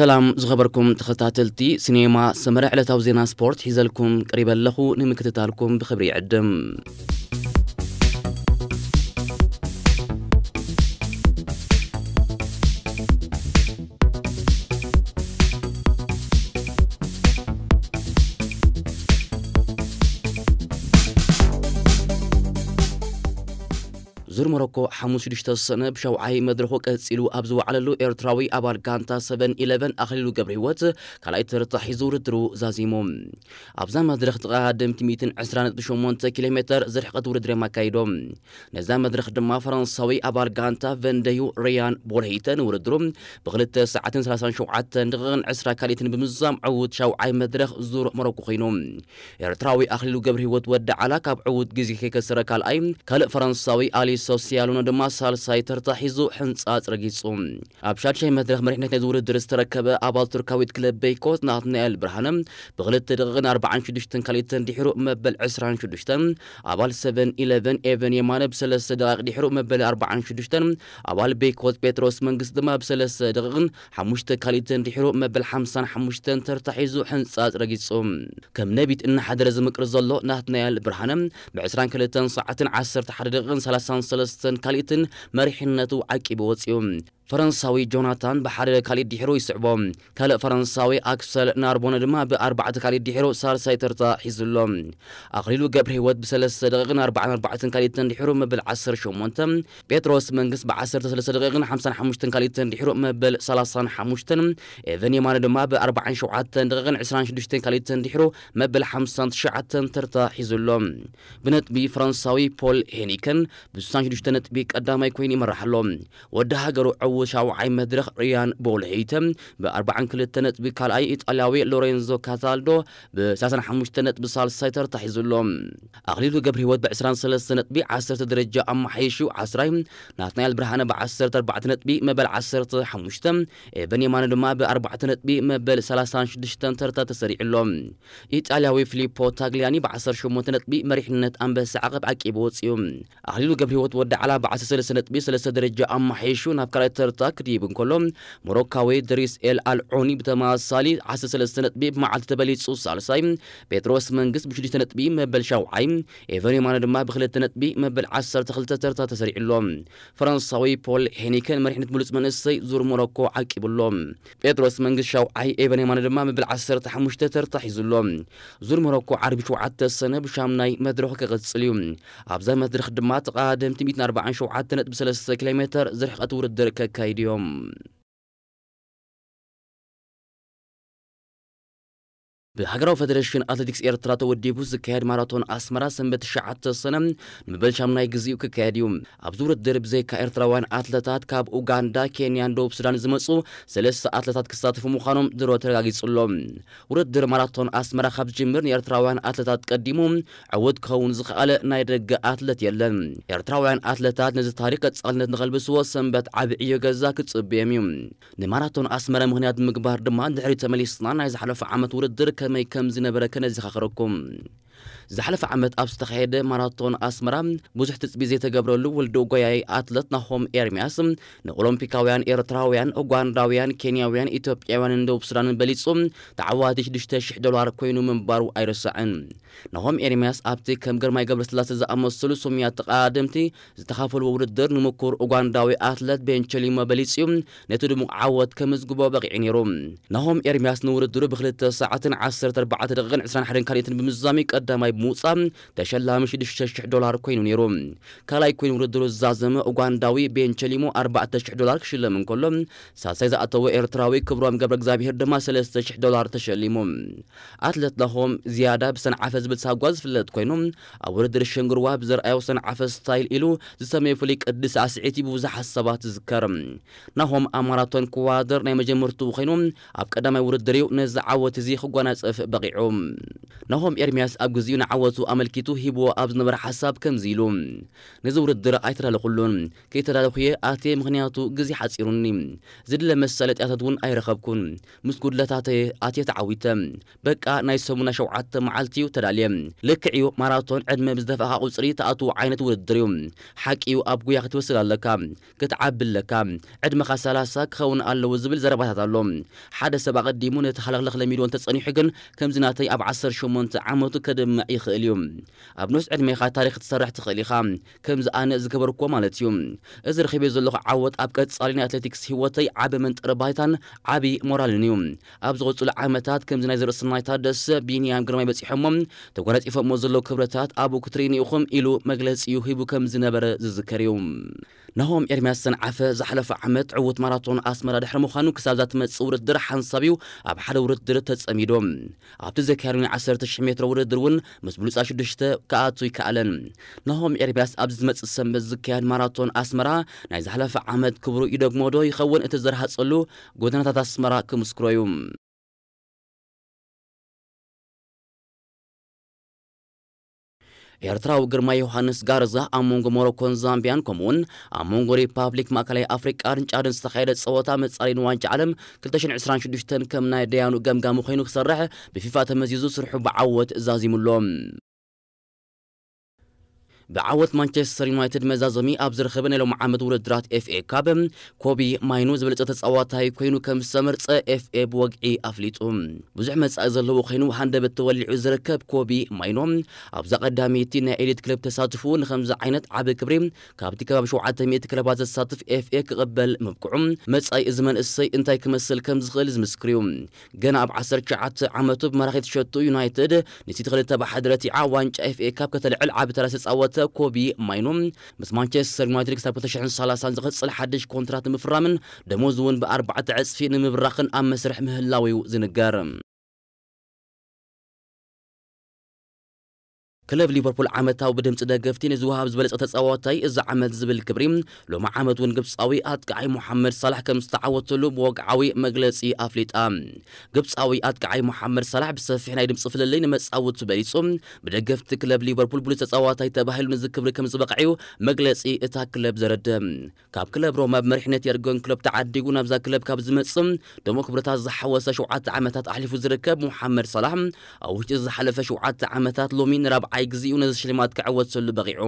ሰላም ዝኸበርኩም ተኸታተልቲ ሲኔማ ሰመረ፣ ዕለታዊ ዜና ስፖርት ሒዘልኩም ቀሪበ ኣለኹ። ንምክትታልኩም ብኽብሪ ይዕድም። ዙር ሞሮኮ ሓሙስ ሽዱሽተ ሰነ ብሻውዓይ መድረኹ ቀጺሉ ኣብ ዝወዓለሉ፣ ኤርትራዊ ኣባል ጋንታ ሰቨን ኢለቨን ኣኽሊሉ ገብረህይወት ካልኣይ ተርታ ሒዙ ውድድሩ ዛዚሙ። ኣብዛ መድረኽ ተቐዳደምቲ ሚእትን ዕስራን ነጥቢ ሸሞንተ ኪሎ ሜተር ዝርሕቐት ውድድር እዮም ኣካይዶም። ነዛ መድረኽ ድማ ፈረንሳዊ ኣባል ጋንታ ቨንደዩ ሪያን ቦልሄይተ ንውድድሩ ብኽልተ ሰዓትን ሰላሳን ሸውዓተን ደቂቕን ዕስራ ካልኢትን ብምዝዛም ዕዉት ሻውዓይ መድረኽ ዙር ሞሮኮ ኮይኑ። ኤርትራዊ ኣኽሊሉ ገብረህይወት ወዲ ዓላ ካብ ዕዉት ግዜ ከይከሰረ ካልኣይ፣ ካልእ ፈረንሳዊ ኣሊ ሶሲያሉኖ ድማ ሳልሳይ ተርታ ሒዙ ሕንጻጽ ረጊጹ። ኣብ ሻድሻይ መድረኽ መሪሕነት ናይዚ ውድድር ዝተረከበ ኣባል ቱርካዊት ክለብ ቤይኮት ናትናኤል ብርሃነ ብኽልተ ደቂቕን ኣርባዓን ሽዱሽተን ካልኢትን ድሒሩ መበል ዕስራን ሽዱሽተን፣ ኣባል ሰቨን ኢለቨን ኤቨን የማነ ብሰለስተ ደቂቕ ድሒሩ መበል ኣርባዓን ሽዱሽተን፣ ኣባል ቤይኮት ጴጥሮስ መንግስት ድማ ብሰለስተ ደቂቕን ሓሙሽተ ካልኢትን ድሒሩ መበል ሓምሳን ሓሙሽተን ተርታ ሒዙ ሕንጻጽ ረጊጹ። ከም ነቢት እናሓደረ ዝምቅር ዘሎ ናትናኤል ብርሃነ ብዕስራን ክልተን ሰዓትን ዓሰርተ ሓደ ደቂቕን ሰላሳን ሰለስተን ካልኢትን መሪሕነቱ ዓቂቡ ወጺኡ። ፈረንሳዊ ጆናታን ብሓደ ካልኢት ድሒሩ ይስዕቦ። ካልእ ፈረንሳዊ ኣክሰል ናርቦነ ድማ ብኣርባዕተ ካልኢት ድሒሩ ሳልሳይ ተርታ ሒዙ ኣሎ። ኣኽሊሉ ገብረህይወት ብሰለስተ ደቂቕን ኣርባዓን ኣርባዕተን ካልኢትን ድሒሩ መበል ዓሰርተ ሸሞንተ፣ ጴጥሮስ መንግስት ብዓሰርተ ሰለስተ ደቂቕን ሓምሳን ሓሙሽተን ካልኢትን ድሒሩ መበል ሰላሳን ሓሙሽተን፣ ኤቨን የማነ ድማ ብኣርባዓን ሸውዓተን ደቂቕን ዕስራን ሽዱሽተን ካልኢትን ድሒሩ መበል ሓምሳን ትሽዓተን ተርታ ሒዙ ኣሎ። ብነጥቢ ፈረንሳዊ ፖል ሄኒከን ብስሳን ሽዱሽተ ነጥቢ ቀዳማይ ኮይኑ ይመርሕ ኣሎ። ወዲ ሃገሩ ዕዉት ሻውዓይ መድረኽ ሪያን ቦልሄይተ ብኣርባዓን ክልተ ነጥቢ ካልኣይ፣ ኢጣልያዊ ሎሬንዞ ካታልዶ ብሰላሳን ሓሙሽተ ነጥቢ ሳልሳይ ተርታ ሒዙ ኣሎ። ኣኽሊሉ ገብረህይወት ብዕስራን ሰለስተ ነጥቢ ዓሰርተ ደረጃ ኣመሓይሹ ዓስራይ፣ ናትናኤል ብርሃነ ብዓሰርተ ኣርባዕተ ነጥቢ መበል ዓሰርተ ሓሙሽተ፣ ኤቨን የማነ ድማ ብኣርባዕተ ነጥቢ መበል ሰላሳን ሽዱሽተን ተርታ ተሰሪዑ ኣሎ። ኢጣልያዊ ፊሊፖ ታግሊያኒ ብዓሰርተ ሸሞንተ ነጥቢ መሪሕነት ኣንበሳ ዓቐብ ዓቂቡ ወጺኡ። ኣኽሊሉ ገብረህይወት ወዲ ዓላ ብዓሰርተ ሰለስተ ነጥቢ ሰለስተ ደረጃ ኣመሓይሹ ናብ ካልኣይ ተርታ ክድይብ እንከሎ፣ ሞሮካዊ ድሪስ ኤል ኣልዖኒ ብተመሳሳሊ ዓሰርተ ሰለስተ ነጥቢ ብመዓልቲ ተበሊጹ ሳልሳይ፣ ጴጥሮስ መንግስት ብሽዱሽተ ነጥቢ መበል ሻውዓይ፣ ኤቨን የማነ ድማ ብኽልተ ነጥቢ መበል ዓሰርተ ክልተ ተርታ ተሰሪዑ ኣሎ። ፈረንሳዊ ፖል ሄኒከን መሪሕነት ብሉጽ መንእሰይ ዙር ሞሮኮ ዓቂቡ ኣሎ። ጴጥሮስ መንግስት ሻውዓይ፣ ኤቨን የማነ ድማ መበል ዓሰርተ ሓሙሽተ ተርታ ሒዙ ኣሎ። ዙር ሞሮኮ ዓርቢ ሸውዓተ ሰነ ብሻምናይ መድረኹ ክቕጽል እዩ። ኣብዛ መድረኽ ድማ ተቐዳደምቲ ሚእትን ኣርባዓን ሸውዓተ ነጥቢ ሰለስተ ኪሎ ሜተር ዝርሕቐት ውድድር ከካይዱ እዮም። ብሃገራዊ ፈደረሽን ኣትሌቲክስ ኤርትራ ተወዲቡ ዝካየድ ማራቶን ኣስመራ ሰንበት ትሽዓተ ሰነ ንመበል ሻምናይ ግዜኡ ክካየድ እዩ። ኣብዚ ውድድር ብዘይካ ኤርትራውያን ኣትለታት ካብ ኡጋንዳ፣ ኬንያን ደቡብ ሱዳን ዝመጹ ሰለስተ ኣትለታት ክሳተፉ ምዃኖም ድሮ ተረጋጊጹ ኣሎ። ውድድር ማራቶን ኣስመራ ካብ ዝጅምር ንኤርትራውያን ኣትለታት ቀዲሙ ዕዉት ክኸውን ዝኸኣለ ናይ ደገ ኣትለት የለን። ኤርትራውያን ኣትለታት ነዚ ታሪኽ ቀጻልነት ንኸልብስዎ ሰንበት ዓቢ ዕዮ ገዛ ክጽበዮም እዩ። ንማራቶን ኣስመራ ምኽንያት ብምግባር ድማ ድሕሪ ተመሊስና ናይ ዝሓለፈ ዓመት ውድድር ከመይ ከም ዝነበረ ከነዘኻኽረኩም። ዝሓለፈ ዓመት ኣብ ዝተኻየደ ማራቶን ኣስመራ ብዙሕ ትጽቢት ዘይተገብረሉ ውልዶ ጎያይ ኣትለት ናሆም ኤርምያስ ንኦሎምፒካውያን ኤርትራውያን፣ ኡጋንዳውያን፣ ኬንያውያን፣ ኢትዮጵያውያንን ደቡብ ሱዳንን በሊጹ ተዓዋቲ ሽዱሽተ ሽሕ ዶላር ኮይኑ ምንባሩ ኣይረሳዕን። ናሆም ኤርምያስ ኣብቲ ከም ግርማይ ገብረስላሴ ዝኣመሰሉ ስሙያት ተቐዳደምቲ ዝተኻፈልዎ ውድድር ንምኩር ኡጋንዳዊ ኣትለት ቤንቸሊሞ በሊጹ ነቲ ድሙቕ ዓወት ከምዝግቦ በቒዑ ነይሩ። ናሆም ኤርምያስ ንውድድሩ ብክልተ ሰዓትን ዓሰርተ ኣርባዕተ ደቂቕን ዕስራን ሓደን ካልኢትን ብምዝዛም ቀዳማይ ብምውጻእ ተሸላሚ ሽዱሽተ ሽሕ ዶላር ኮይኑ ነይሩ። ካልኣይ ኮይኑ ውድድሩ ዝዛዘመ ኡጋንዳዊ ቤንቸሊሞ ኣርባዕተ ሽሕ ዶላር ክሽለም እንከሎ፣ ሳልሳይ ዝኣተወ ኤርትራዊ ክብሮም ገብረ እግዚኣብሔር ድማ ሰለስተ ሽሕ ዶላር ተሸሊሙ። ኣትለት ናሆም ዝያዳ ብሰንዓፈ ዝብል ሳጓ ዝፍለጥ ኮይኑ፣ ኣብ ውድድር ሸንግርዋ ብዘርኣዮ ሰንዓፈ ስታይል ኢሉ ዝሰመዮ ፍሉይ ቅዲ ሳዕስዒት እዩ ብብዙሓት ሰባት ዝዝከር። ናሆም ኣብ ማራቶን ክወዳደር ናይ መጀመርትኡ ኮይኑ፣ ኣብ ቀዳማይ ውድድር እዩ ነዚ ዓወት እዚ ክጓናጸፍ በቒዑ። ናሆም ኤርምያስ ኣብ ግዜኡ ን ዓወቱ ኣመልኪቱ ሂብዎ ኣብ ዝነበረ ሓሳብ ከምዚ ኢሉ፣ "ነዚ ውድድር ኣይተዳለኹሉን። ከይተዳለኹ እየ ኣትየ፣ ምኽንያቱ ግዜ ሓጺሩኒ። ዝድለ መሳለጥያታት እውን ኣይረኸብኩን። ምስ ጉድለታተይ ኣትየ ተዓዊተ። በቃ ናይ ሰሙን ናይ ሸውዓተ መዓልቲ እዩ ተዳልየ። ልክዕ እዩ፣ ማራቶን ዕድመ ብዝደፍኣኻ ቁጽሪ ትኣትዎ ዓይነት ውድድር እዩ። ሓቂ እዩ፣ ኣብ ጉያ ክትወስድ ኣለካ፣ ክትዓቢ ኣለካ። ዕድመኻ ሰላሳ ክኸውን ኣለዎ" ዝብል ዘረባታት ኣሎ። ሓደ ሰብ ኣቐዲሙ ነቲ ሃለኽለኽ ለሚድዎ እንተጸኒሑ ግን፣ ከምዚ ናተይ ኣብ ዓሰርተ ሸሞንተ ዓመቱ ከድምዕ ይኽእል እዩ። ኣብ ንኡስ ዕድሜኻ ታሪኽ ክትሰርሕ ትኽእል ኢኻ። ከምዚ ኣነ ዝገበርኩዎ ማለት እዩ። እዚ ረኺበዮ ዘለኹ ዓወት ኣብ ቀጻሊ ናይ ኣትሌቲክስ ህይወተይ ዓቢ መንጠሪ ባይታን ዓቢ ሞራልን እዩ። ኣብ ዝቕጽሉ ዓመታት ከምዚ ናይ ዘርእሰናይ ታደሰ፣ ቢንያም ግርማይ በጺሖሞ፣ ተጎናጺፎሞ ዘለዉ ክብረታት ኣብኡ ክትርእዩኒ ኢኹም ኢሉ መግለጺኡ ሂቡ ከም ዝነበረ ዝዝከር እዩ። ናሆም ኤርምያስ ሰንዓፈ ዝሓለፈ ዓመት ዕዉት ማራቶን ኣስመራ ድሕሪ ምዃኑ ክሳብ እዛ ትመጽእ ውድድር ሓንሳብ እዩ ኣብ ሓደ ውድድር ተጸሚዱ። ኣብቲ ዘካየዱ ናይ ዓሰርተ ሽሕ ሜትሮ ውድድር እውን ምስ ብሉጻት ሽዱሽተ ክኣቱ ይከኣለን። ናሆም ኤርምያስ ኣብዚ ዝመጽእ ሰንበት ዝካየድ ማራቶን ኣስመራ ናይ ዝሓለፈ ዓመት ክብሩ ይደግሞ ዶ ይኸውን? እቲ ዝረሃጸሉ ጎደናታት ኣስመራ ክምስክሮ እዩ። ኤርትራዊ ግርማ ዮሃንስ ጋርዛ ኣብ መንጎ ሞሮኮን ዛምቢያን ከምኡውን ኣብ መንጎ ሪፓብሊክ ማእከላይ ኣፍሪቃን ጫድን ዝተኻየደ ጸወታ መጻረዪ ንዋንጫ ዓለም ክልተ ሽሕን ዕስራን ሽዱሽተን ከም ናይ ደያኑ ገምጋሚ ኮይኑ ክሰርሕ ብፊፋ ተመዚዙ ስርሑ ብዓወት ዛዚሙሎ። ብዓወት ማንቸስተር ዩናይትድ መዛዘሚ ኣብ ዝረኸበ ናይ ሎሚ ዓመት ውድድራት ኤፍ ኤ ካፕ ኮቢ ማይኖ ዝበለጸ ተጻዋታይ ኮይኑ ከም ዝተመርጸ ኤፍ ኤ ብወግዒ ኣፍሊጡ። ብዙሕ መጻኢ ዘለዎ ኮይኑ ሃንደበት ተወሊዑ ዝርከብ ኮቢ ማይኖ ኣብዛ ቀዳመይቲ ናይ ኤሊት ክለብ ተሳትፎ ንኸምዚ ዓይነት ዓቢ ክብሪ ካብቲ ከባቢ ሸውዓተ ሚእቲ ክለባት ዘሳትፍ ኤፍ ኤ ክቕበል ምብቅዑ መጻኢ እዚ መንእሰይ እንታይ ክመስል ከም ዝኽእል ዝምስክር እዩ። ገና ኣብ ዓሰርተ ትሽዓተ ዓመቱ ብመራኺት ሸቱ ዩናይትድ ንሲቲ ክልተ ብሓደ ረቲዓ ዋንጫ ኤፍ ኤ ካፕ ከተልዕል ዓቢ ተራ ዝተጻወተ ኮቢ ማይኖ ምስ ማንቸስተር ዩናይትድ ክሳብ ክልተ ሽሕን ሰላሳን ዝቕጽል ሓድሽ ኮንትራት ንምፍራምን ደሞዝ እውን ብኣርባዕተ ዕጽፊ ንምብራኽን ኣብ መስርሕ ምህላው እዩ ዝንገር። ክለብ ሊቨርፑል ዓመታዊ ብድምጺ ደገፍቲ ንዝወሃብ ዝበለጸ ተጻዋታይ እዚ ዓመት ዝብል ክብሪ ሎሚ ዓመት እውን ግብጻዊ ኣጥቃዓይ ሞሓመድ ሳላሕ ከም ዝተዓወተሉ ብወግዓዊ መግለጺ ኣፍሊጣ። ግብጻዊ ኣጥቃዓይ ሞሓመድ ሳላሕ ብሰፊሕ ናይ ድምጺ ፍልልይ ንመጻውቱ በሊጹ። ብደገፍቲ ክለብ ሊቨርፑል ብሉጽ ተጻዋታይ ተባሂሉ ንዚ ክብሪ ከም ዝበቕዐ እዩ መግለጺ እታ ክለብ ዘረድእ። ካብ ክለብ ሮማ ብመሪሕነት የርገን ክሎፕ ተዓዲጉ ናብዛ ክለብ ካብ ዝመጽእ ደሞ ክብርታት ዝሓወሰ ሸውዓተ ዓመታት ኣሕሊፉ ዝርከብ ሞሓመድ ሳላሕ፣ ኣብ ውሽጢ ዝሓለፈ ሸውዓተ ዓመታት ሎሚ ንራብዓይ ግዜኡ ነዚ ሽልማት ክዕወት ሰሉ በቒዑ።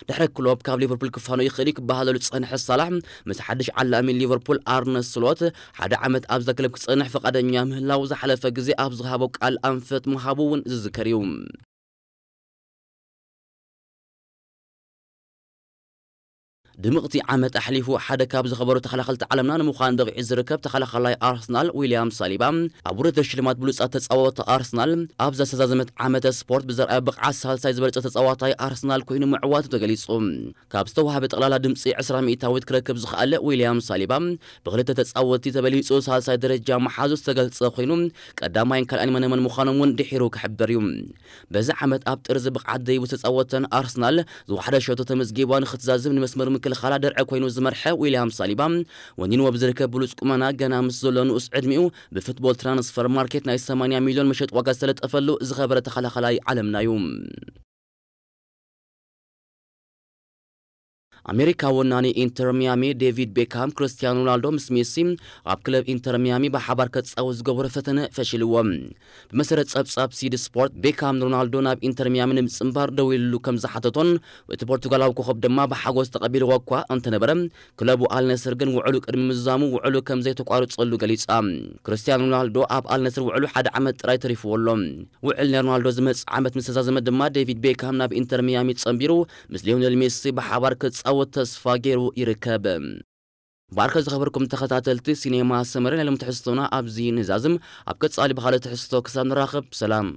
ድሕሪ ክሎፕ ካብ ሊቨርፑል ክፋኖ ይኽእል እዩ ክበሃለሉ ዝጸንሐ ሳላሕ፣ ምስ ሓድሽ ዓላሚ ሊቨርፑል ኣርነ ስሎት ሓደ ዓመት ኣብዛ ክለብ ክጸንሕ ፈቓደኛ ምህላው ዝሓለፈ ግዜ ኣብ ዝሃቦ ቃል ኣንፈት ምሃቡ እውን ዝዝከር እዩ። ድምቕቲ ዓመት ኣሕሊፉ ሓደ ካብ ዝኸበሩ ተኸላኸልቲ ዓለምና ንምዃን በቒዑ ዝርከብ ተኸላኸላይ ኣርሰናል ዊልያም ሳሊባ፣ ኣብ ውድድር ሽልማት ብሉጻት ተጻወቲ ኣርሰናል ኣብ ዘሰዛዘመት ዓመተ ስፖርት ብዘርኣዮ ብቕዓት ሳልሳይ ዝበለጸ ተጻዋታይ ኣርሰናል ኮይኑ ምዕዋቱ ተገሊጹ። ካብ ዝተዋህበ ጠቕላላ ድምጺ ዕስራ ሚእታዊት ክረክብ ዝኸኣለ ዊልያም ሳሊባ፣ ብክልተ ተጻወቲ ተበሊጹ ሳልሳይ ደረጃ መሓዙ ዝተገልጸ ኮይኑ፣ ቀዳማይን ካልኣይን መነመን ምዃኖም እውን ድሒሩ ክሕበር እዩ። በዚ ዓመት ኣብ ጥርዚ ብቕዓት ደይቡ ዝተጻወተን ኣርሰናል ዝወሓደ ሸቶ ተመዝጊባ ንኽትዛዝም ንመስመር ምክልኻላ ደርዐ ኮይኑ ዝመርሐ ዊልያም ሳሊባ፣ ወኒንዎ ብዝርከብ ብሉጽ ቁመና ገና ምስ ዘሎ ንኡስ ዕድሚኡ ብፉትቦል ትራንስፈር ማርኬት ናይ ሰማንያ ሚልዮን መሸጥ ዋጋ ዝተለጠፈሉ ዝኸበረ ተኸላኸላይ ዓለምና እዩ። ኣሜሪካዊ ወናኒ ኢንተር ሚያሚ ዴቪድ ቤካም፣ ክርስቲያኖ ሮናልዶ ምስ ሜሲ ኣብ ክለብ ኢንተር ሚያሚ ብሓባር ከጻወት ዝገበሮ ፈተነ ፈሽልዎ። ብመሰረት ጸብጻብ ሲዲ ስፖርት፣ ቤካም ንሮናልዶ ናብ ኢንተር ሚያሚ ንምጽንባር ደዊሉሉ ከም ዝሓተቶን እቲ ፖርቱጋላዊ ኮኸብ ድማ ብሓጎስ ተቐቢልዎ እኳ እንተነበረ፣ ክለቡ ኣልነስር ግን ውዕሉ ቅድሚ ምዛሙ ውዕሉ ከም ዘይተቋርጸሉ ገሊጻ። ክርስቲያኖ ሮናልዶ ኣብ ኣልነስር ውዕሉ ሓደ ዓመት ጥራይ ተሪፍዎ ኣሎ። ውዕል ናይ ሮናልዶ ዝመጽእ ዓመት ምስ ተዛዘመ ድማ ዴቪድ ቤካም ናብ ኢንተር ሚያሚ ጸንቢሩ ምስ ሊዮኔል ሜሲ ብሓባር ክጻወት ተስፋ ገይሩ ይርከብ። ባርከ ዝኸበርኩም ተኸታተልቲ ሲኔማ ሰመረ ናይ ሎም ትሕዝቶና ኣብዚ ንዛዝም። ኣብ ቀጻሊ ብኻልእ ትሕዝቶ ክሳብ ንራኸብ ሰላም።